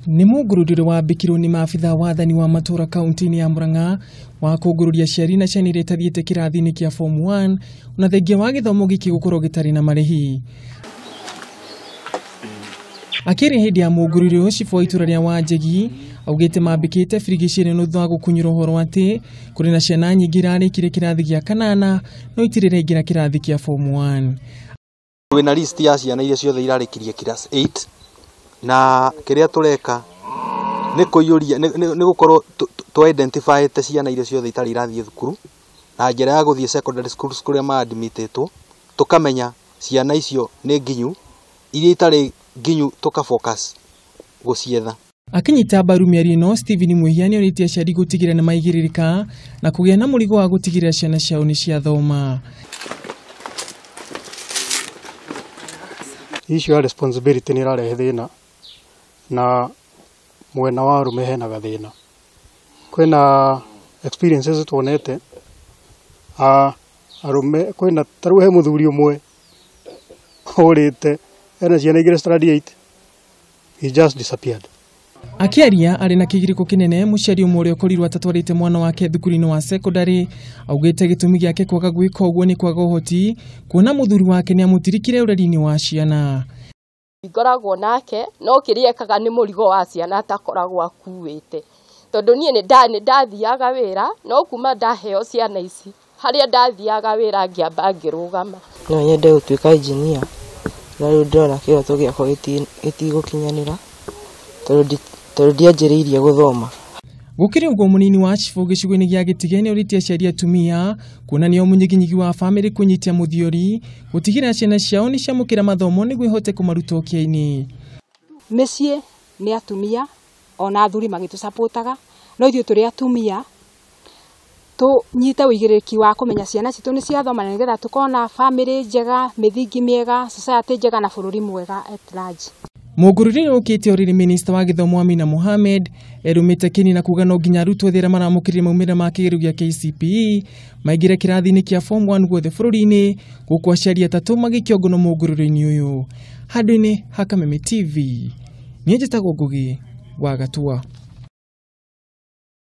Nĩ mũngũrũndĩro wambĩkirwo nĩ maabitha wathani wa matũra kaunti-inĩ ya Murang'a wa kũngũrũria aciari na ciana iria itathiĩte kĩrathi-inĩ kĩa form 1 ona thengia wa gĩthomo gĩkĩ gũkorwo gĩtarĩ na marĩhi. Akĩaria hĩndĩ ya mũngũrũrio ũyũ, cibũ wa itũra rĩa Wanjigi augĩte mambĩkĩte birigicĩri nĩ thutha wa gũkunyũra ũhoro atĩ kũrĩ na ciana nyingĩ irarĩkirie kĩrathi gĩa kanana no itirĩ iraingĩra kĩrathi kĩa form 1. Wĩna list ya ciana iria ciothe irarĩkirie class 8 na kĩrĩa tũreka nĩ kũiyũria nĩ gũkorwo tũ identify ciana iria ciothe itarĩ irathiĩ thukuru na njĩra ya gũthiĩ secondary schools kũrĩa ma-admitĩtwo, tũkamenya ciana icio nĩ nginyu, iria itarĩ nginyu tũka focus gũcietha. Akinyita mbaru mĩario ĩno, Stephen Mwihia nĩorĩtie aciari gũtigĩrĩra nĩmaigĩrĩrĩka na kũgĩa na mũrigo wa gũtigĩrĩra ciana ciao nĩ ciathoma. Issue ya responsibility nĩ ĩrarehe thĩna na mwena wa arũme hena gathĩna. Kwĩna experiences tuonete arũme kwĩna ta rĩu he mũthuri ũmwe ũrĩte ena ciana igĩrĩ standard 8, he just disappeared. Akĩaria arĩ na kĩgirĩko kĩnene, mũciari ũmwe ũrĩa ũkorirwo atatwarĩte mwana wake thukuru-inĩ wa secondary augĩte gĩtũmi gĩake kwaga gwĩka ũguo nĩ kwaga ũhoti, kuona mũthuri wake nĩamũtirikire ũreri-inĩ wa ciana. Ngoragwo nake no kĩrĩa ekaga nĩ mũrigo wa ciana atakoragwo akuĩte, tondũ niĩ nĩ ndathiaga wĩra no kuma ndaheo ciana ici harĩa ndathiaga wĩra ngĩamba ngĩrũgama. No nyende gũtuĩka engineer na rĩu ndĩrona kĩroto gĩakwa gĩtigũkinyanĩra tondũ ndianjĩrĩirie gũthoma. Gũkĩrĩ ũguo, mũnini wa cibũ gĩcigo-inĩ gĩa Gĩtige nĩorĩtie aciari atumia kuona nĩo mũnyiginyigi wa bamĩrĩ kũnyitia mũthiori gũtigĩrĩra ciana ciao nĩ ciamũkĩra mathomo nĩguo ihote kũmaruta ũkĩa-inĩ. Mĩciĩ nĩ atumia ona athuri magĩtũcapotaga, no ithuĩ tũrĩ atumia tũnyite ũigĩrĩrĩki wa kũmenya ciana citũ nĩ ciathoma na nĩgetha tũkorwo na bamĩrĩ njega, mĩthingi mĩega, society njega na bũrũri mwega at large. Mũngũrũri ũkĩte ũrĩrĩ minista wa gĩthomo Amina Mohamed erũmĩte kĩni na kuga no nginya arutwo othe arĩa maramũkĩrire maumĩrĩra ma kĩgerio gĩa KCPE maingĩre kĩrathi-inĩ kĩa form 1 guothe bũrũri-inĩ, gũkũ aciari atatũ magĩkĩongo mũngũrũri-inĩ ũyũ. Handũ-inĩ ha Kameme TV, niĩ njĩtagwo Ngugi wa Gatua.